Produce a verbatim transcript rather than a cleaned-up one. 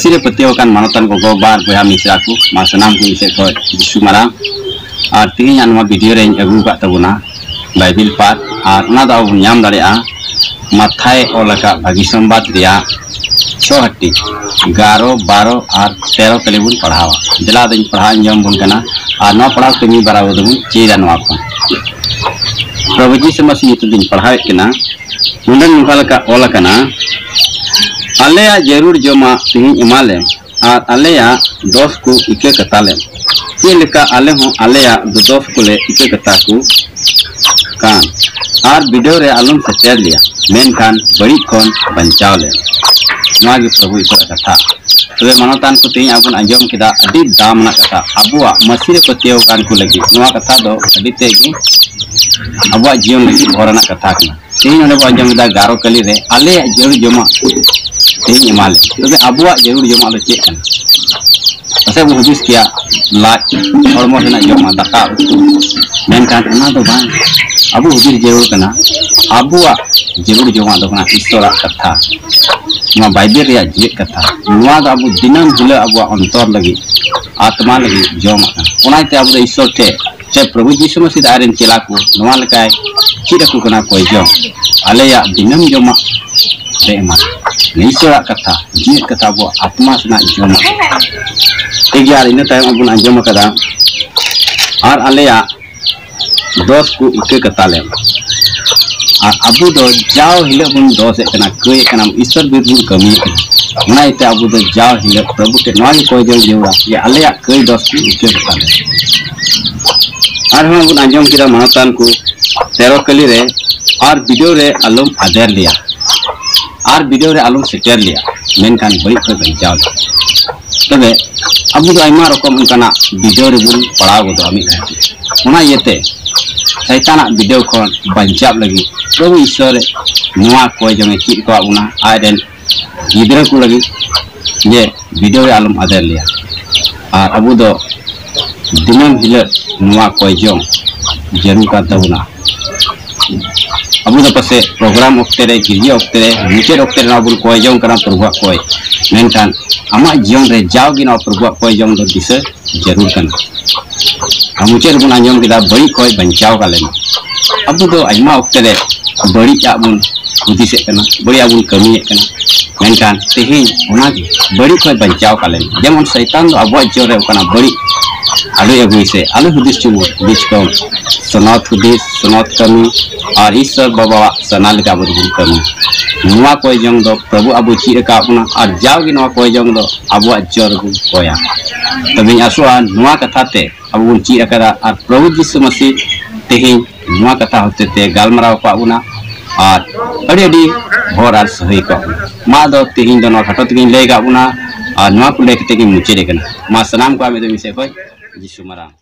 ᱛᱤᱨᱮ ᱯᱟᱹᱛᱭᱟᱹᱣ ᱟᱠᱟᱱ ᱢᱟᱱᱚᱛᱟᱱ ᱜᱚᱜᱚ ᱵᱟᱵᱟ ᱟᱨ ᱵᱚᱭᱦᱟ ᱢᱤᱥᱨᱟ ᱠᱚ, ᱢᱟ ᱥᱟᱱᱟᱢ ᱠᱚ ᱤᱧ ᱥᱮᱫ ᱠᱷᱚᱱ ᱡᱤᱥᱩ ᱢᱟᱨᱟᱝ᱾ ᱟᱨ ᱛᱮᱦᱮᱧᱟᱜ ᱱᱚᱣᱟ ᱵᱷᱤᱰᱤᱭᱳ ᱨᱮᱧ ᱟᱹᱜᱩ ᱟᱠᱟᱫ ᱛᱟᱵᱚᱱᱟ ᱵᱟᱭᱵᱮᱞ ᱯᱟᱴ, ᱟᱨ ᱚᱱᱟ ᱫᱚ ᱟᱵᱚ ᱵᱚᱱ ᱧᱟᱢ ᱫᱟᱲᱮᱭᱟᱜᱼᱟ ᱢᱟᱛᱷᱟᱭ ᱚᱞ ᱟᱠᱟᱫ ᱵᱷᱟᱹᱜᱤ ᱥᱚᱢᱵᱟᱫ ᱨᱮᱭᱟᱜ ᱪᱷᱚ ᱦᱟᱹᱴᱤᱧ, ᱮᱜᱟᱨᱚ, ᱵᱟᱨᱚ ᱟᱨ ᱛᱮᱨᱚ ᱛᱟᱹᱞᱤ ᱵᱚᱱ ᱯᱟᱲᱦᱟᱣᱟ᱾ ᱫᱮᱞᱟ ᱟᱫᱚᱧ ᱯᱟᱲᱦᱟᱣ ᱟᱸᱡᱚᱢ ᱵᱚᱱ ᱠᱟᱱᱟ, ᱟᱨ ᱱᱚᱣᱟ ᱯᱟᱲᱦᱟᱣ ᱠᱟᱹᱢᱤ ᱵᱟᱨᱟ ᱫᱚᱵᱚᱱ ᱪᱮᱫᱟ ᱱᱚᱣᱟ ᱠᱷᱚᱱ᱾ ᱯᱨᱚᱵᱷᱩ ᱡᱤᱥᱩ ᱢᱟᱥᱤ ᱧᱩᱛᱩᱢ ᱛᱮᱧ ᱯᱟᱲᱦᱟᱣᱮᱫ ᱠᱟᱱᱟ᱾ ᱱᱚᱰᱮ ᱱᱚᱝᱠᱟ ᱞᱮᱠᱟ ᱚᱞ ᱟᱠᱟᱱᱟ, ᱟᱞᱮᱭᱟᱜ ᱡᱟᱹᱨᱩᱲ ᱡᱚᱢᱟᱜ ᱛᱮᱦᱮᱧ ᱮᱢᱟᱞᱮᱢ, ᱟᱨ ᱟᱞᱮᱭᱟᱜ ᱫᱚᱥ ᱠᱚ ᱤᱠᱟᱹ ᱠᱟᱛᱟᱞᱮᱢ, ᱪᱮᱫ ᱞᱮᱠᱟ ᱟᱞᱮ ᱦᱚᱸ ᱟᱞᱮᱭᱟᱜ ᱫᱚᱫᱚᱥ ᱠᱚᱞᱮ ᱤᱠᱟᱹ ᱠᱟᱛᱟ ᱠᱚ ᱠᱟᱱ, ᱟᱨ ᱵᱤᱰᱟᱹᱣ ᱨᱮ ᱟᱞᱚᱢ ᱥᱮᱴᱮᱨ ᱞᱮᱭᱟ, ᱢᱮᱱᱠᱷᱟᱱ ᱵᱟᱹᱲᱤᱡ ᱠᱷᱚᱱ ᱵᱟᱧᱪᱟᱣ ᱞᱮᱢ᱾ ᱱᱚᱣᱟ ᱜᱮ ᱯᱨᱚᱵᱷᱩ ᱤᱥᱚᱨᱟᱜ ᱠᱟᱛᱷᱟ᱾ ᱛᱚᱵᱮ ᱢᱟᱱᱚᱛᱟᱱ ᱠᱚ, ᱛᱮᱦᱮᱧ ᱟᱵᱚ ᱵᱚᱱ ᱟᱸᱡᱚᱢ ᱠᱮᱫᱟ ᱟᱹᱰᱤ ᱫᱟᱢ ᱨᱮᱱᱟᱜ ᱠᱟᱛᱷᱟ, ᱟᱵᱚᱣᱟᱜ ᱢᱟᱹᱥᱤ ᱨᱮ ᱯᱟᱹᱛᱭᱟᱹᱣ ᱟᱠᱟᱱ ᱠᱚ ᱞᱟᱹᱜᱤᱫ ᱱᱚᱣᱟ ᱠᱟᱛᱷᱟ ᱫᱚ ᱟᱹᱰᱤ ᱛᱮᱫ ᱜᱮ ᱟᱵᱚᱣᱟᱜ ᱡᱤᱭᱚᱱ ᱞᱟᱹᱜᱤᱫ ᱵᱷᱚᱨ ᱨᱮᱱᱟᱜ ᱠᱟᱛᱷᱟ ᱠᱟᱱᱟ᱾ ᱛᱮᱦᱮᱧ ᱚᱸᱰᱮ ᱵᱚᱱ ᱟᱸᱡᱚᱢ ᱮᱫᱟ ᱮᱜᱟᱨᱚ ᱠᱟᱹᱞᱤ ᱨᱮ, ᱟᱞᱮᱭᱟᱜ ᱡᱟᱹᱨᱩᱲ ᱡᱚᱢᱟᱜ ᱛᱮᱦᱮᱧ ᱮᱢᱟᱞᱮ᱾ ᱛᱚᱵᱮ ᱟᱵᱚᱣᱟᱜ ᱡᱟᱹᱨᱩᱲ ᱡᱚᱢᱟᱜ ᱫᱚ ᱪᱮᱫ ᱠᱟᱱᱟ? ᱯᱟᱥᱮᱡ ᱵᱚᱱ ᱦᱩᱫᱤᱥ ᱠᱮᱭᱟ ᱞᱟᱡ, ᱦᱚᱲᱢᱚ ᱨᱮᱱᱟᱜ ᱡᱚᱢᱟᱜ, ᱫᱟᱠᱟ ᱩᱛᱩ, ᱢᱮᱱᱠᱷᱟᱱ ᱚᱱᱟ ᱫᱚ ᱵᱟᱝ᱾ ᱟᱵᱚ ᱦᱩᱫᱤᱥ ᱡᱟᱹᱨᱩᱲ ᱠᱟᱱᱟ ᱟᱵᱚᱣᱟᱜ ᱡᱟᱹᱨᱩᱲ ᱡᱚᱢᱟᱜ ᱫᱚ ᱠᱟᱱᱟ ᱤᱥᱚᱨᱟᱜ ᱠᱟᱛᱷᱟ, ᱱᱚᱣᱟ ᱵᱟᱭᱵᱮᱞ ᱨᱮᱭᱟᱜ ᱡᱮᱜᱮᱛ ᱠᱟᱛᱷᱟ᱾ ᱱᱚᱣᱟ ᱫᱚ ᱟᱵᱚ ᱫᱤᱱᱟᱹᱢ ᱦᱤᱞᱳᱜ ᱟᱵᱚᱣᱟᱜ ᱚᱱᱛᱚᱨ ᱞᱟᱹᱜᱤᱫ, ᱟᱛᱢᱟ ᱞᱟᱹᱜᱤᱫ ᱡᱚᱢᱟᱜ ᱠᱟᱱᱟ᱾ ᱚᱱᱟᱛᱮ ᱟᱵᱚ ᱫᱚ ᱤᱥᱚᱨ ᱴᱷᱮᱱ ᱥᱮ ᱯᱨᱚᱵᱷᱩ ᱡᱤᱥᱩ ᱢᱟᱥᱤ ᱫᱚ ᱟᱡᱨᱮᱱ ᱪᱮᱞᱟ ᱠᱚ ᱱᱚᱣᱟ ᱞᱮᱠᱟᱭ ᱪᱮᱫ ᱟᱠᱚ ᱠᱟᱱᱟ, ᱠᱚᱭ ᱡᱚᱢ, ᱟᱞᱮᱭᱟᱜ ᱫᱤᱱᱟᱹᱢ ᱡᱚᱢᱟᱜ ᱯᱮ ᱮᱢᱟ ᱞᱮᱭᱟ᱾ ᱤᱥᱚᱨᱟᱜ ᱠᱟᱛᱷᱟ, ᱡᱤᱣᱮᱫ ᱠᱟᱛᱷᱟ, ᱟᱵᱚᱣᱟᱜ ᱟᱛᱢᱟ ᱥᱮᱱᱟᱜ ᱡᱚᱢᱟᱜ᱾ ᱴᱷᱤᱠ ᱜᱮᱭᱟ, ᱟᱨ ᱤᱱᱟᱹ ᱛᱟᱭᱚᱢ ᱟᱵᱚ ᱵᱚᱱ ᱟᱸᱡᱚᱢ ᱟᱠᱟᱫᱟ, ᱟᱨ ᱟᱞᱮᱭᱟᱜ ᱫᱚᱥ ᱠᱚ ᱤᱠᱟᱹ ᱠᱟᱛᱟᱞᱮᱢ᱾ ᱟᱨ ᱟᱵᱚ ᱫᱚ ᱡᱟᱣ ᱦᱤᱞᱳᱜ ᱵᱚᱱ ᱫᱚᱥᱮᱫ ᱠᱟᱱᱟ, ᱠᱟᱹᱭᱮᱫ ᱠᱟᱱᱟ, ᱤᱥᱚᱨ ᱵᱤᱨᱩᱫᱷ ᱵᱚᱱ ᱠᱟᱹᱢᱤᱭᱮᱫ ᱠᱟᱱᱟ᱾ ᱚᱱᱟ ᱤᱭᱟᱹᱛᱮ ᱟᱵᱚ ᱫᱚ ᱡᱟᱣ ᱦᱤᱞᱳᱜ ᱯᱨᱚᱵᱷᱩ ᱴᱷᱮᱱ ᱱᱚᱣᱟ ᱜᱮ ᱠᱚᱭ ᱡᱚᱝ ᱡᱟᱹᱨᱩᱲᱟ ᱡᱮ ᱟᱞᱮᱭᱟᱜ ᱠᱟᱹᱭ ᱫᱚᱥ ᱠᱚ ᱤᱠᱟᱹ ᱠᱟᱛᱟᱞᱮᱢ᱾ ᱟᱨᱦᱚᱸ ᱵᱚᱱ ᱟᱸᱡᱚᱢ ᱠᱮᱫᱟ ᱢᱟᱱᱚᱛᱟᱱ ᱠᱚ, ᱛᱮᱨᱚ ᱠᱟᱹᱞᱤ ᱨᱮ, ᱟᱨ ᱵᱤᱰᱟᱹᱣ ᱨᱮ ᱟᱞᱚᱢ ᱟᱫᱮᱨ ᱞᱮᱭᱟ, ᱟᱨ ᱵᱤᱰᱟᱹᱣ ᱨᱮ ᱟᱞᱚᱢ ᱥᱮᱴᱮᱨ ᱞᱮᱭᱟ, ᱢᱮᱱᱠᱷᱟᱱ ᱵᱟᱹᱲᱤᱡ ᱠᱷᱚᱱ ᱵᱟᱧᱪᱟᱣ ᱞᱮᱭᱟ᱾ ᱛᱚᱵᱮ ᱟᱵᱚ ᱫᱚ ᱟᱭᱢᱟ ᱨᱚᱠᱚᱢ ᱚᱱᱠᱟᱱᱟᱜ ᱵᱤᱰᱟᱹᱣ ᱨᱮᱵᱚᱱ ᱯᱟᱲᱟᱣ ᱜᱚᱫᱚᱜᱼᱟ ᱢᱤᱫ ᱜᱷᱟᱹᱲᱤᱡ᱾ ᱚᱱᱟ ᱤᱭᱟᱹᱛᱮ ᱥᱟᱭᱛᱟᱱᱟᱜ ᱵᱤᱰᱟᱹᱣ ᱠᱷᱚᱱ ᱵᱟᱧᱪᱟᱣ ᱞᱟᱹᱜᱤᱫ ᱯᱨᱚᱵᱷᱩ ᱤᱥᱚᱨ ᱱᱚᱣᱟ ᱠᱚᱭ ᱡᱚᱝ ᱮ ᱪᱮᱫ ᱟᱠᱟᱣᱟᱫ ᱵᱚᱱᱟ, ᱟᱡ ᱨᱮᱱ ᱜᱤᱫᱽᱨᱟᱹ ᱠᱚ ᱞᱟᱹᱜᱤᱫ ᱡᱮ ᱵᱤᱰᱟᱹᱣ ᱨᱮ ᱟᱞᱚᱢ ᱟᱫᱮᱨ ᱞᱮᱭᱟ᱾ ᱟᱨ ᱟᱵᱚ ᱫᱚ ᱫᱤᱱᱟᱹᱢ ᱦᱤᱞᱳᱜ ᱱᱚᱣᱟ ᱠᱚᱭ ᱡᱚᱝ ᱡᱟᱹᱨᱩᱲ ᱠᱟᱱ ᱛᱟᱵᱚᱱᱟ᱾ ᱟᱵᱚ ᱫᱚ ᱯᱟᱥᱮᱡ ᱯᱨᱳᱜᱨᱟᱢ ᱚᱠᱛᱮ ᱨᱮ, ᱜᱤᱨᱡᱟᱹ ᱚᱠᱛᱮ ᱨᱮ, ᱢᱩᱪᱟᱹᱫ ᱚᱠᱛᱮ ᱨᱮ ᱱᱚᱣᱟ ᱵᱚᱱ ᱠᱚᱭ ᱡᱚᱝ ᱠᱟᱱᱟ ᱯᱨᱚᱵᱷᱩᱣᱟᱜ ᱠᱚᱭ᱾ ᱢᱮᱱᱠᱷᱟᱱ ᱟᱢᱟᱜ ᱡᱤᱭᱚᱱ ᱨᱮ ᱡᱟᱣᱜᱮ ᱱᱚᱣᱟ ᱯᱨᱚᱵᱷᱩᱣᱟᱜ ᱠᱚᱭ ᱡᱚᱝ ᱫᱚ ᱫᱤᱥᱟᱹ ᱡᱟᱹᱨᱩᱲ ᱠᱟᱱᱟ᱾ ᱟᱨ ᱢᱩᱪᱟᱹᱫ ᱨᱮᱵᱚᱱ ᱟᱸᱡᱚᱢ ᱠᱮᱫᱟ, ᱵᱟᱹᱲᱤᱡ ᱠᱷᱚᱱ ᱵᱟᱧᱪᱟᱣ ᱠᱟᱞᱮ ᱢᱮ᱾ ᱟᱵᱚ ᱫᱚ ᱟᱭᱢᱟ ᱚᱠᱛᱮ ᱨᱮ ᱵᱟᱹᱲᱤᱡ ᱟᱜ ᱵᱚᱱ ᱦᱩᱫᱤᱥᱮᱫ ᱠᱟᱱᱟ, ᱵᱟᱹᱲᱤᱡ ᱟᱜ ᱵᱚᱱ ᱠᱟᱹᱢᱤᱭᱮᱫ ᱠᱟᱱᱟ᱾ ᱢᱮᱱᱠᱷᱟᱱ ᱛᱮᱦᱮᱧ ᱚᱱᱟᱜᱮ ᱵᱟᱹᱲᱤᱡ ᱠᱷᱚᱱ ᱵᱟᱧᱪᱟᱣ ᱠᱟᱞᱮ ᱢᱮ᱾ ᱡᱮᱢᱚᱱ ᱥᱚᱭᱛᱟᱱ ᱫᱚ ᱟᱵᱚᱣᱟᱜ ᱡᱤᱭᱚᱱ ᱨᱮ ᱚᱱᱠᱟᱱᱟᱜ ᱵᱟᱹᱲᱤᱡ ᱟᱞᱚᱭ ᱟᱹᱜᱩᱭ ᱥᱮ ᱟᱞᱚᱭ ᱦᱩᱫᱤᱥ ᱦᱚᱪᱚ ᱵᱚᱱ᱾ ᱦᱩᱫᱤᱥ ᱠᱚᱢ, ᱥᱚᱱᱚᱛ ᱦᱩᱫᱤᱥ, ᱥᱚᱱᱚᱛ ᱠᱟᱹᱢᱤ ᱟᱨ ᱤᱥᱥᱚᱨ ᱵᱟᱵᱟᱣᱟᱜ ᱥᱟᱱᱟ ᱞᱮᱠᱟ ᱟᱵᱚ ᱫᱚᱵᱚᱱ ᱠᱟᱹᱢᱤ᱾ ᱱᱚᱣᱟ ᱠᱚᱭ ᱡᱚᱝ ᱫᱚ ᱯᱨᱚᱵᱷᱩ ᱟᱵᱚ ᱪᱮᱫ ᱟᱠᱟᱫ ᱵᱚᱱᱟ ᱟᱨ ᱡᱟᱣᱜᱮ ᱱᱚᱣᱟ ᱠᱚᱭ ᱡᱚᱝ ᱫᱚ ᱟᱵᱚᱣᱟᱜ ᱡᱤᱭᱚᱱ ᱨᱮᱵᱚᱱ ᱠᱚᱭᱟ᱾ ᱛᱚᱵᱮᱧ ᱟᱥᱚᱜᱼᱟ ᱱᱚᱣᱟ ᱠᱟᱛᱷᱟ ᱛᱮ ᱟᱵᱚ ᱵᱚᱱ ᱪᱮᱫ ᱟᱠᱟᱫᱟ ᱟᱨ ᱯᱨᱚᱵᱷᱩ ᱡᱤᱥᱩ ᱢᱟᱹᱥᱤ ᱛᱮᱦᱮᱧ ᱱᱚᱣᱟ ᱠᱟᱛᱷᱟ ᱦᱚᱛᱮ ᱛᱮ ᱜᱟᱞᱢᱟᱨᱟᱣ ᱠᱚᱣᱟᱜ ᱵᱚᱱᱟ ᱟᱨ ᱟᱹᱰᱤ ᱟᱹᱰᱤ ᱦᱚᱨ ᱟᱨ ᱥᱟᱹᱦᱟᱹᱭ ᱠᱚᱣᱟᱜ ᱵᱚᱱᱟ᱾ ᱢᱟ ᱟᱫᱚ ᱛᱮᱦᱮᱧ ᱫᱚ ᱱᱚᱣᱟ ᱠᱷᱟᱴᱚ ᱛᱮᱜᱮᱧ ᱞᱟᱹᱭ ᱠᱟᱜ ᱵᱚᱱᱟ ᱟᱨ ᱱᱚᱣᱟ ᱠᱚ ᱞᱟᱹᱭ ᱠᱟᱛᱮ ᱜᱤᱧ ᱢᱩᱪᱟᱹᱫ ᱮ ᱠᱟᱱᱟ᱾ ᱢᱟ ᱥᱟᱱᱟᱢ ᱠᱚᱣᱟᱜ ᱢᱤᱫ ᱫᱚ ᱢᱤᱫ ᱥᱮᱫ ᱠᱷᱚᱱ ᱡᱤᱥᱩ ᱢᱟᱨᱟᱝ᱾